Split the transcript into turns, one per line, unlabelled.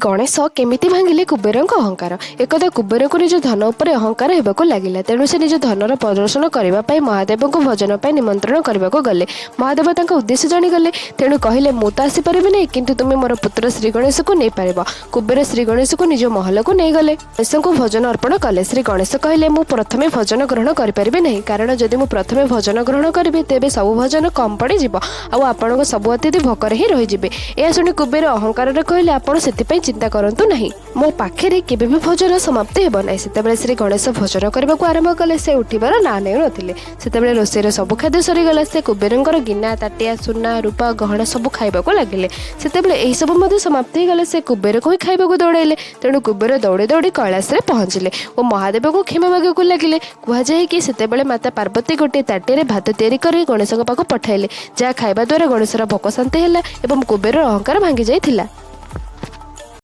ଗଣେଶ କେମିତି ଭାଙ୍ଗିଲେ କୁବେରଙ୍କ ଅହଙ୍କାର? ଏକଦା କୁବେରଙ୍କୁ ନିଜ ଧନ ଉପରେ ଅହଙ୍କାର ହେବାକୁ ଲାଗିଲା। ତେଣୁ ସେ ନିଜ ଧନର ପ୍ରଦର୍ଶନ କରିବା ପାଇଁ ମହାଦେବଙ୍କୁ ଭୋଜନ ପାଇଁ ନିମନ୍ତ୍ରଣ କରିବାକୁ ଗଲେ। ମହାଦେବ ତାଙ୍କ ଉଦ୍ଦେଶ୍ୟ ଜାଣିଗଲେ, ତେଣୁ କହିଲେ, ମୁଁ ତ ଆସିପାରିବି ନାହିଁ, କିନ୍ତୁ ତୁମେ ମୋର ପୁତ୍ର ଶ୍ରୀ ଗଣେଶକୁ ନେଇପାରିବ। କୁବେର ଶ୍ରୀ ଗଣେଶକୁ ନିଜ ମହଲକୁ ନେଇଗଲେ। ଗଣେଶଙ୍କୁ ଭୋଜନ ଅର୍ପଣ କଲେ। ଶ୍ରୀ ଗଣେଶ କହିଲେ, ମୁଁ ପ୍ରଥମେ ଭୋଜନ ଗ୍ରହଣ କରିପାରିବି ନାହିଁ, କାରଣ ଯଦି ମୁଁ ପ୍ରଥମେ ଭୋଜନ ଗ୍ରହଣ କରିବି, ତେବେ ସବୁ ଭୋଜନ କମ୍ ପଡ଼ିଯିବ ଆଉ ଆପଣଙ୍କ ସବୁ ଅତିଥି ଭୋକରେ ହିଁ ରହିଯିବେ। ଏହା ଶୁଣି କୁବେର ଅହଙ୍କାରରେ କହିଲେ, ଆପଣ ସେଥିପାଇଁ ଚିନ୍ତା କରନ୍ତୁ ନାହିଁ, ମୋ ପାଖରେ କେବେ ବି ଭୋଜନ ସମାପ୍ତି ହେବ ନାହିଁ। ସେତେବେଳେ ଶ୍ରୀ ଗଣେଶ ଭୋଜନ କରିବାକୁ ଆରମ୍ଭ କଲେ। ସେ ଉଠିବାର ନାଁ ନେଉନଥିଲେ। ସେତେବେଳେ ରୋଷେଇର ସବୁ ଖାଦ୍ୟ ସରିଗଲା। ସେ କୁବେରଙ୍କର ଗିନା, ତାଟିଆ, ସୁନା, ରୂପା ଗହଣା ସବୁ ଖାଇବାକୁ ଲାଗିଲେ। ସେତେବେଳେ ଏହିସବୁ ମଧ୍ୟ ସମାପ୍ତି ହେଇଗଲା। ସେ କୁବେରକୁ ହିଁ ଖାଇବାକୁ ଦୌଡ଼ାଇଲେ। ତେଣୁ କୁବେର ଦୌଡ଼ି ଦୌଡ଼ି କୈଳାସରେ ପହଞ୍ଚିଲେ ଓ ମହାଦେବଙ୍କୁ କ୍ଷମା ମାଗିବାକୁ ଲାଗିଲେ। କୁହାଯାଏ କି ସେତେବେଳେ ମାତା ପାର୍ବତୀ ଗୋଟିଏ ତାଟିଆରେ ଭାତ ତିଆରି କରି ଗଣେଶଙ୍କ ପାଖକୁ ପଠାଇଲେ, ଯାହା ଖାଇବା ଦ୍ୱାରା ଗଣେଶର ଭୋକ ଶାନ୍ତି ହେଲା ଏବଂ କୁବେରର ଅହଙ୍କାର ଭାଙ୍ଗି ଯାଇଥିଲା।